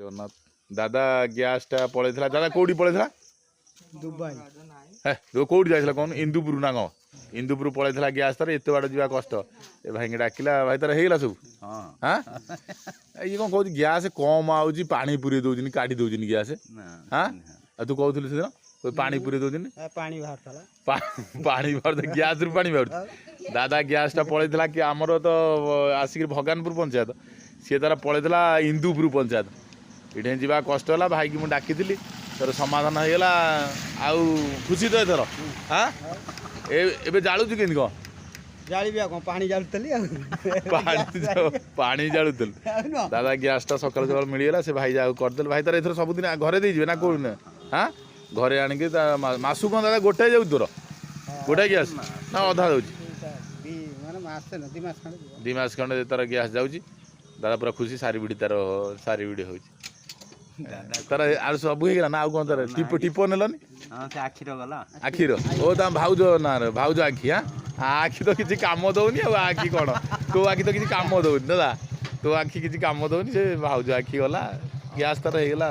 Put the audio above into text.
ଜଗନ୍ନାଥ। ଦାଦା, ଗ୍ୟାସଟା ପଳେଇଥିଲା। ଦାଦା, କୋଉଠି ପଳେଇଥିଲା? ଦୁବାଇ। ହେ, ତୁ କୋଉଠି ଯାଇଥିଲା କହୁନୁ? ଇନ୍ଦୁପୁର ନା କ'ଣ? ଇନ୍ଦୁପୁର ପଳେଇଥିଲା ଗ୍ୟାସ୍ ତାର। ଏତେ ବାଟ ଯିବା କଷ୍ଟ। ଏ ଭାଇଙ୍କି ଡାକିଲା। ଭାଇ, ତାର ହେଇଗଲା ସବୁ? ହଁ। ହାଁ, ଇଏ କ'ଣ କହୁଛି, ଗ୍ୟାସ୍ କମ୍ ଆଉଛି, ପାଣି ପୁରେଇ ଦଉଛନ୍ତି, କାଢ଼ି ଦଉଛନ୍ତି ଗ୍ୟାସ୍? ନା। ହାଁ, ଆଉ ତୁ କହୁଥିଲୁ ସେଦିନ, ପାଣି ପୁରେଇ ଦଉଛନ୍ତି। ପାଣି ବାହାରୁଥିଲା। ପାଣି ବାହାରୁଛି, ଗ୍ୟାସ୍ରୁ ପାଣି ବାହାରୁଛି। ଦାଦା, ଗ୍ୟାସ୍ଟା ପଳେଇଥିଲା କି ଆମର ତ ଆସିକିରି ଭଗବାନପୁର ପଞ୍ଚାୟତ, ସିଏ ତାର ପଳେଇଥିଲା ଇନ୍ଦୁପୁର ପଞ୍ଚାୟତ। ଏଠି ଯିବା କଷ୍ଟ ହେଲା। ଭାଇକି ମୁଁ ଡାକିଥିଲି, ତାର ସମାଧାନ ହେଇଗଲା। ଆଉ ଖୁସି ତ ଏଥର? ହାଁ, ଏବେ ଜାଳୁଛୁ କେମିତି କ'ଣ? ଜାଳିବି ଆଉ କ'ଣ, ପାଣି ଜାଳୁଥିଲି ଆଉ। ପାଣି ଜାଳୁଥିଲୁ। ଦାଦା, ଗ୍ୟାସ୍ଟା ସକାଳୁ ସକାଳୁ ମିଳିଗଲା। ସେ ଭାଇ ଯାହାକୁ କରିଦେଲେ। ଭାଇ ତାର ଏଥର ସବୁଦିନ ଘରେ ଦେଇଯିବେ ନା କୋଉଠି? ହାଁ, ଘରେ ଆଣିକି ତା ମାସକୁ କ'ଣ ଦାଦା ଗୋଟାଏ ଯାଉଛି ତୋର? ଗୋଟାଏ ଗ୍ୟାସ୍ ନା ଅଧା ଯାଉଛି? ମାନେ ମାସେ ନା 2 ମାସ ଖଣ୍ଡେ ଯିବ। 2 ମାସ ଖଣ୍ଡେ ତାର ଗ୍ୟାସ୍ ଯାଉଛି। ଦାଦା ପୁରା ଖୁସି। ସାରି ବିଡ଼ି ତାର ସାରି ବିଡ଼ି ହେଉଛି ତାର। ଆଉ ସବୁ ହେଇଗଲା ନା ଆଉ କ'ଣ ତାର? ଟିପ ଟିପ ନେଲନି? ହଁ, ସେ ଆଖିର ଗଲା। ଆଖିର? ଓ, ତା ଭାଉଜ ନା ଭାଉଜ ଆଖି। ହାଁ, ଆଖି ତ କିଛି କାମ ଦଉନି ଆଉ। ଆଖି କ'ଣ, ତୋ ଆଖି ତ କିଛି କାମ ଦଉନି ଦାଦା। ତୋ ଆଖି କିଛି କାମ ଦଉନି। ସେ ଭାଉଜ ଆଖି ଗଲା, ଗ୍ୟାସ୍ ତାର ହେଇଗଲା।